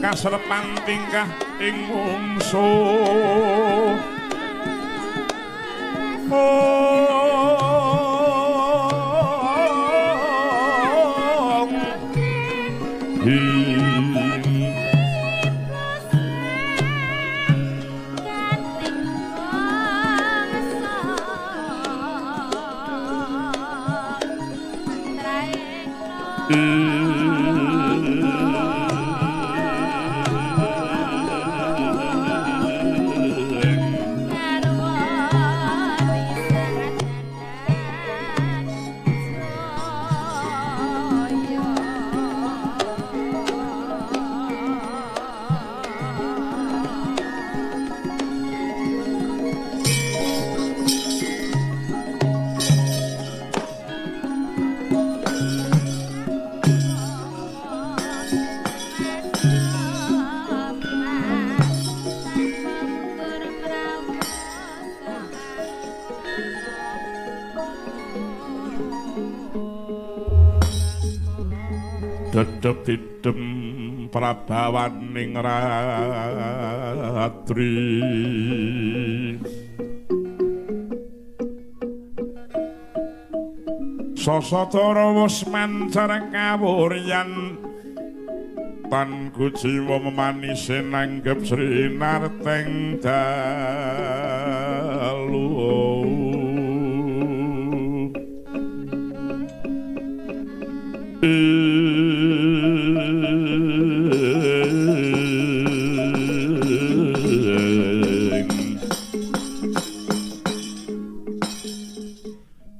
kasrepan tingkah ing mungsuh. Dedep didem prabawaning ratri. Sasatara wis mancar kawuryan tan kuciwa memanise nanggep Sri Narteng dalu.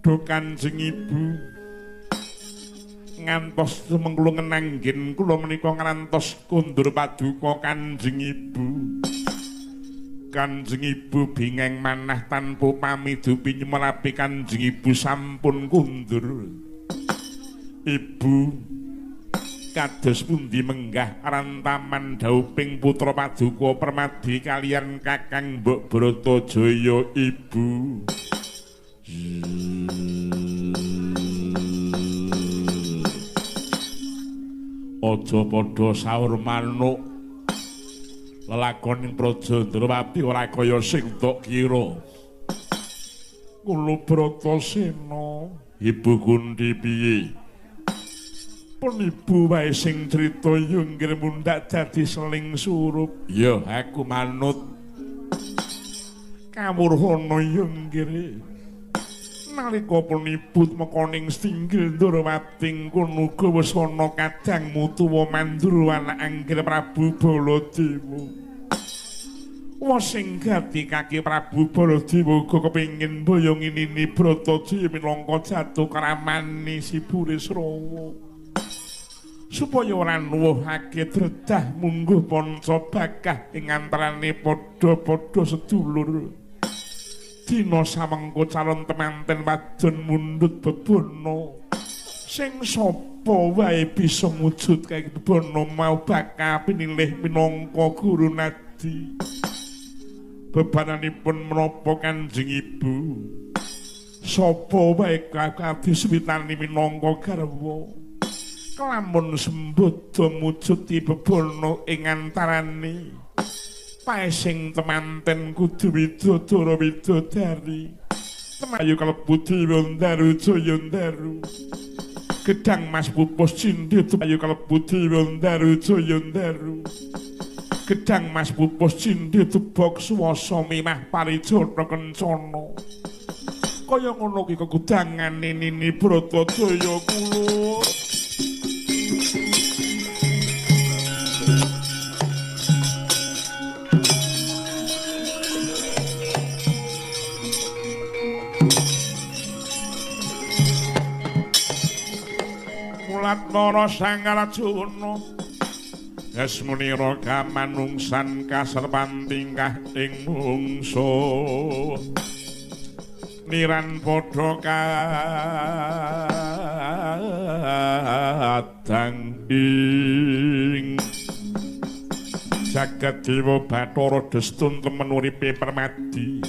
Duh Kanjeng Ibu ngantos tumengkula ngenanggen kula menika ngrantos kondur paduka Kanjeng Ibu. Kanjeng Ibu bingeng manah tanpa pamidu pinyumelapi Kanjeng Ibu sampun kundur. Ibu kados pundi menggah rantaman dauping putra paduka Permadi kalian Kakang Mbok Bratajaya Ibu. Aja padha saur manuk. Lelakoning Praja Ndrawati ora kaya sing tok kira. Kula Bratasena, Ibu Kunthi piye? Pun ibu wae sing crita yo nggir mundhak dadi seling surup. Ya aku manut. Kawruhana yo nggir. Nalika pun ibu mekaning singgil Ndrawati kono uga wis ana kadang mutuwa mandura anak anggir Prabu Baladewa. Wes sing gati kaki Prabu Baladewa uga kepengin mboyongi Nini Bratajaya minangka jatuh kramane si Burisrawa. Supaya ora nuwuhake dredah mungguh panca bagah ing antarane padha-padha sedulur. Dina samengko calon temanten wadon mundhut bebana sing sapa wae bisa mujudake bebana mau bakal pinilih minangka guru nadi. Bebananipun menapa Kanjeng Ibu? Sapa wae kadiswitani minangka garwa kelamun sembada mujudi bebana ing antarane pae sing temanten kudu widodara widodari. Temayu kalebu dewa ndaru jaya ndaru. Gedang mas pupus cindhe temayu kalebu dewa ndaru jaya ndaru. Gedang mas pupus cindhe tebok swasa mimah parijana kencana. Kaya ngono ki kekudangane Nini Bratajaya kula. Mulatmara Sang Arjuna Yasmunira kamanungsan kaserpan tingkah ing mungsu niran padha kadang ing jagat dewa Bathara Destun temen uripe Permadi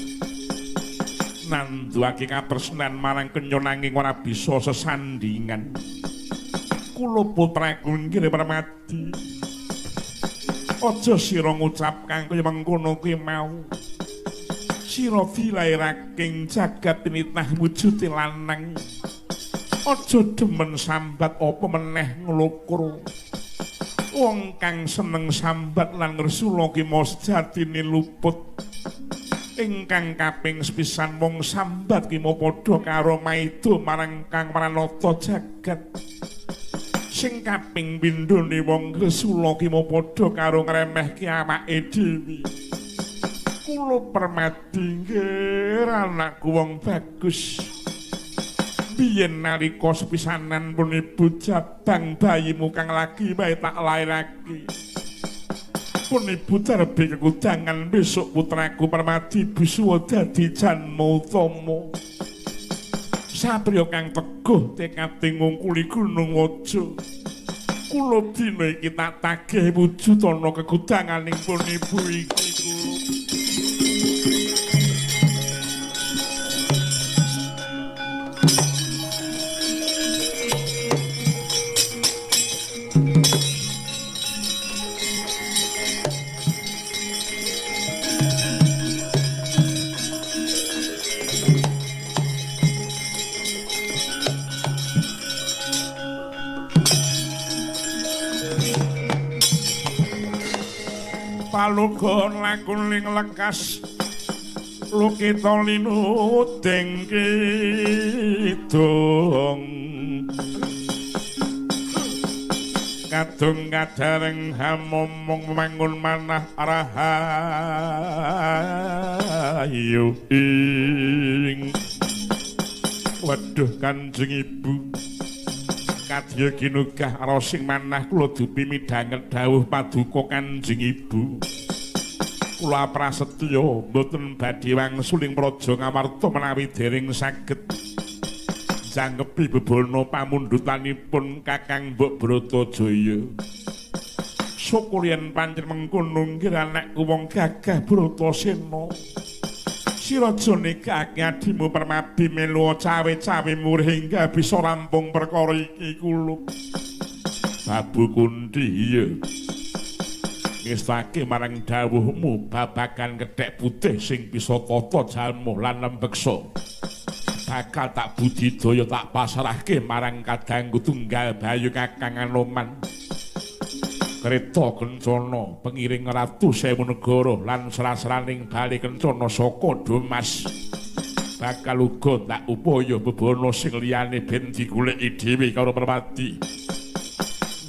nanduake katresnan marang kenya nanging ora bisa sesandingan. Kula putraku nggih Permadi, aja sira ngucap kang kaya mengkono kuwi mau. Sira dilairake ing jagat tinitah wujude lanang. Aja demen sambat apa meneh nglokro. Wong kang seneng sambat lan ngresula ki mau sejatine luput. Ingkang kaping sepisan wong sambat ki mau padha karo maida marang Kang Pranata jagat. Sing kaping pindhone wong ngresula ki mau padha karo ngremehke awake dhewe. Kula Permadi nggih anakku wong bagus. Biyen nalika sepisanan pun ibu jabang bayimu kang lagi wae tak lairake. Pun ibu darbe kekudangan besok putraku Permadi bisuwa dadi janma utama. Satriya kang teguh tekate ngungkuli Gunung Waja. Kula dina iki tak tagih wujud ana kekudanganing pun ibu iki kula. Palogon lakuning lekas lukita linuding kidung kadung kadareng hamomong mangun manah rahayu ing. Waduh Kanjeng Ibu, kadya kinugah rosing manah kula dupi midhanget dawuh paduka Kanjeng Ibu. Kula prasetya mboten badhe wangsul ing Praja Ngamarta menawi dereng saged jangkepi bebana pamundhutanipun Kakang Mbok Bratajaya. Syukur yen pancen mengkono nggih anakku wong gagah Bratasena. Siraja nikake adimu permadi melu cawe-cawe murih hingga bisa rampung perkara iki kula. Babu Kunthi iya. Ngestake marang dawuhmu babagan kethek putih sing bisa tata jalma lan lembeksa. Bakal tak budidaya tak pasrahke marang kadangku tunggal Bayu Kakang Anoman. Kreta Kencana pengiring Ratu Sewu Negara lan srasraning bali kencana saka Domas. Bakal uga tak upaya bebana sing liyane ben digoleki dhewe karo Permadi.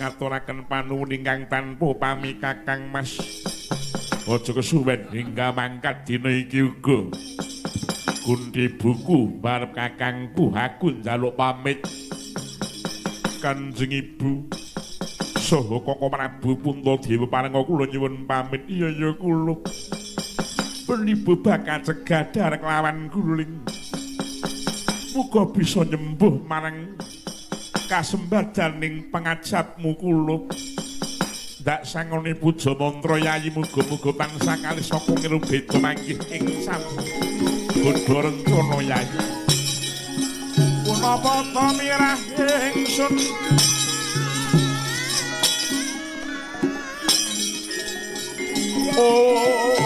Ngaturaken panuwun ingkang tanpa pami Kakang Mas. Aja kesuwen hingga mangkat dina iki uga. Kunthi buku barep kakangku aku njaluk pamit. Kanjeng Ibu saha Koko Prabu Puntadewa parenga kula nyuwun pamit. Iya ya kula. Penibu bakal cegah darek lawan guling. Muga bisa nyembuh marang kasembadaning pangajapmu kula. Ndak sangone puja mantra yayi muga-muga tansah kalih saka ngiru beda manggih ing sampun. Bodho rencana yayi. Punapa ta mirah ingsun? Oh.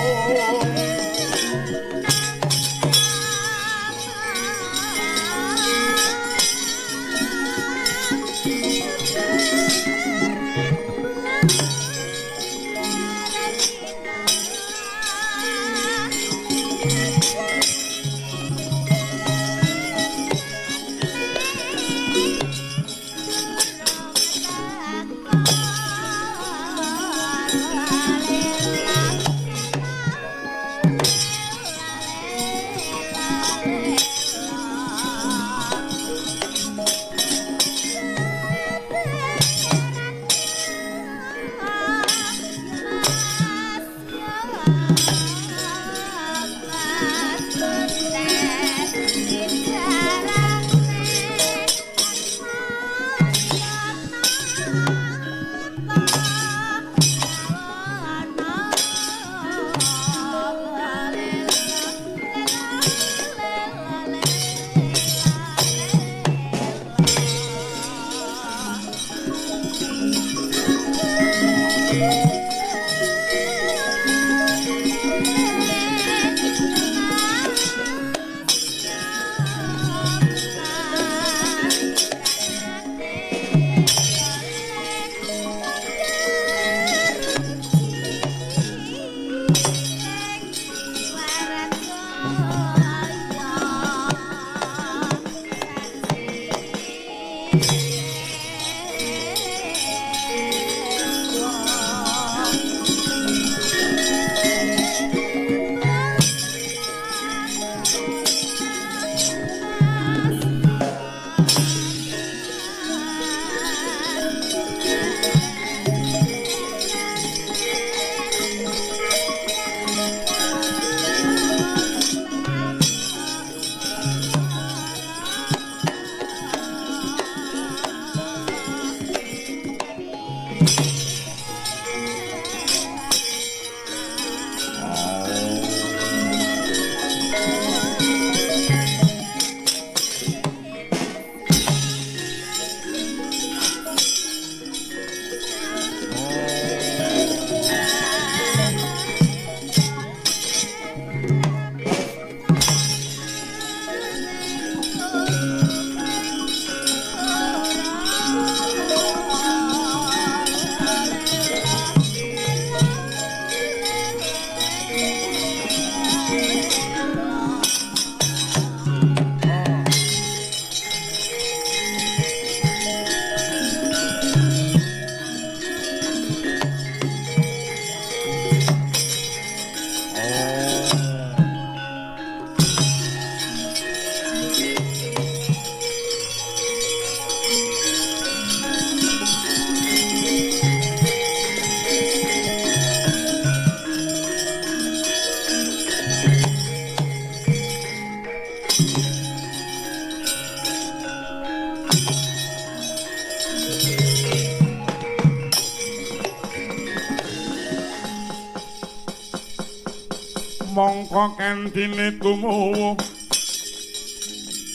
Mongko kantine tumuwuh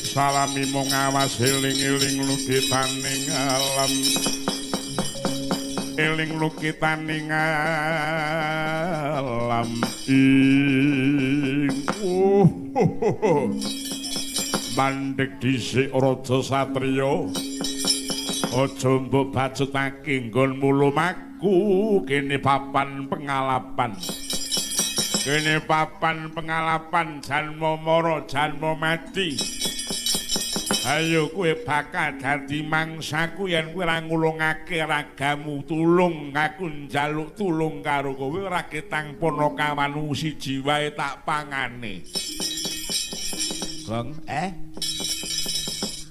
salami mung awas eling-eling lukitaning alam, eling lukitaning alam ing. Mandek dhisik raja satriya, aja mbok bacutake nggonmu lumaku, kene papan pengalapan. Kene papan pengalapan janma mara janma mati. Ayo kowe bakal dadi mangsaku yen kowe ora ngulungake ragamu. Tulung aku njaluk tulung karo kowe, ora ketang panakawanmu siji wae tak pangane. Gong,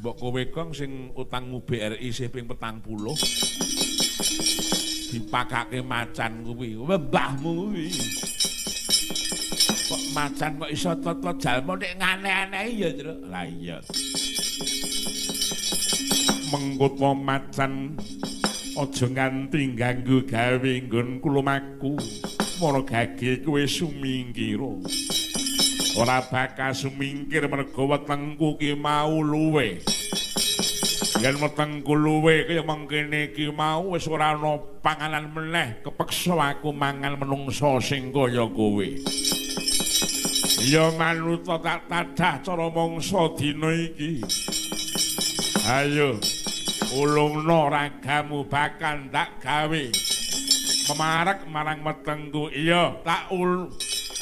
mbok kowe Gong sing utangmu BRI sih ping 40 dipakake macan kuwi. Mbahmu kuwi. Kok macan kok iso tata jalma nek aneh-aneh ya, Truk. Lah iya. Mengkutwa macan aja nganti ganggu gawe nggonku lumaku. Mara gage kowe sumingkira. Ora bakal sumingkir mergo wetengku ki mau luwe. Yen wetengku luwe kaya mengkene iki mau wis ora ana panganan meneh, kepeksa aku mangan menungsa sing kaya kowe. Ya manut tak tadah cara mangsa dina iki. Ayo ulungno ragamu bakal tak gawe memarek marang wetengku. Iya, tak ul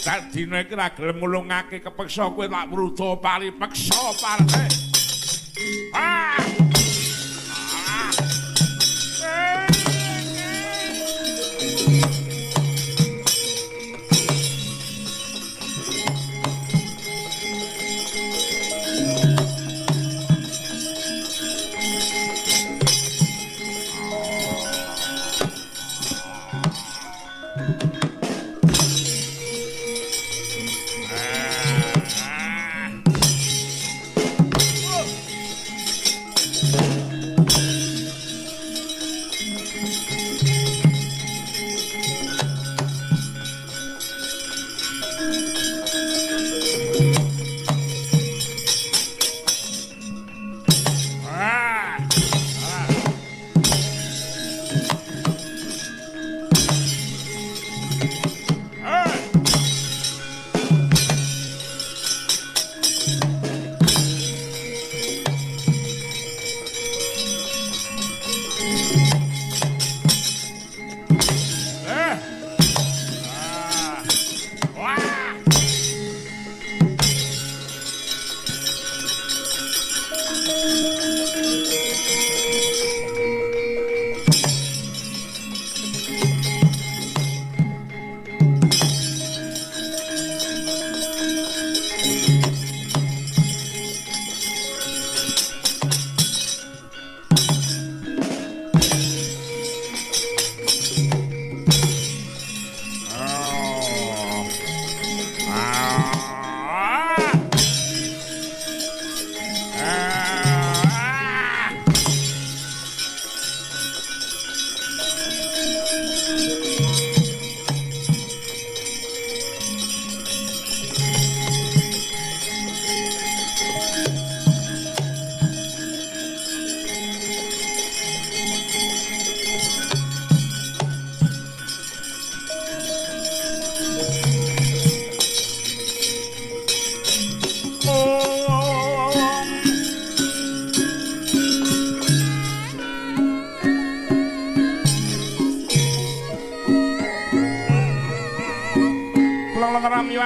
tak dina iki ra gelem ngulungake kepeksa kowe tak mruda paripeksa parek. Ah!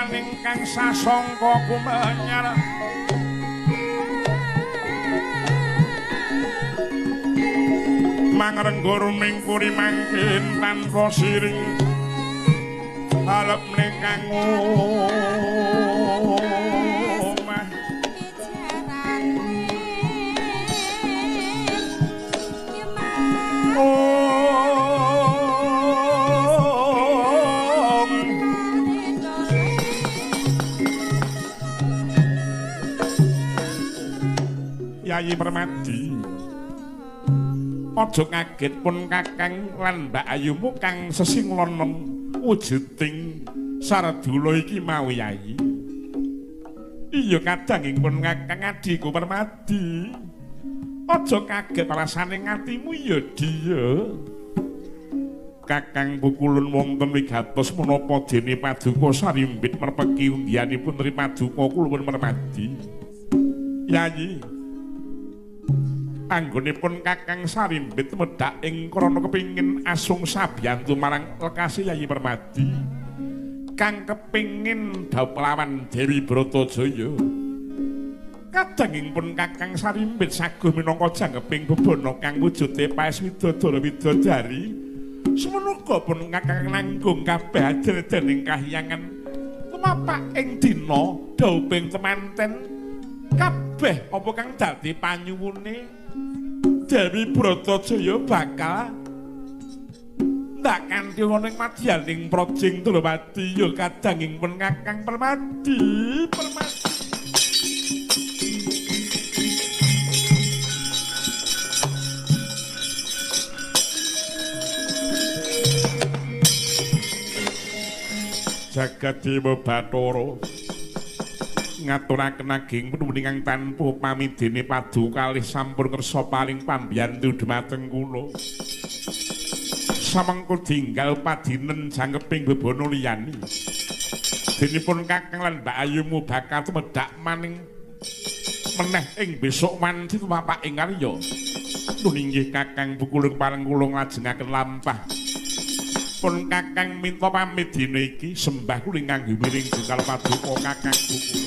Ingkang sasongko kumenyar mangrenggo rumingkuri mangkin tanpa siring alepne kang omah. Yayi Permadi, aja kaget pun kakang lan mbak ayumu kang sesinglono wujuding Sardula iki mau Yayi. Iya kadang ing pun Kakang adhiku Permadi. Aja kaget rasane atimu ya Diya. Kakang Pukulun wonten wigatos menapa dene paduka Sarimbit merpeki undianipun ri paduka kula Permadi. Yayi. Anggonipun Kakang Sarimbit medhak ing krana kepingin asung sabiyantu marang lekase Yayi Permadi. Kang kepingin dhaup lawan Dewi Bratajaya. Kadanging pun Kakang Sarimbit saguh minangka jangkeping bebana kang wujude paes widodara widodari. Semono pun Kakang nanggung kabeh ajur dening kahyangan tumapak ing dina dhauping temanten kabeh apa kang dadi panyuwune Dewi Bratajaya bakal ndak kanthi ana ing madyaning prajing Ndrawati ya kadanging pun Kakang Permadi. Permadi. Jagat Dewa Bathara ngaturaken ageng penuwun ingkang tanpa pamidene paduka kalih sampun kersa paring pambiyantu dhumateng kula. Samengko dinggal padinen jangkeping bebana liyane. Denipun Kakang lan Mbak Ayumu bakal tumedhak maning meneh ing besok wanci tumapak ing karya. Nun inggih Kakang Pukulun pareng kula nglajengaken lampah. Pun Kakang minta pamit dina iki sembah kula ingkang gumiring jungkal paduka Kakang Pukulun.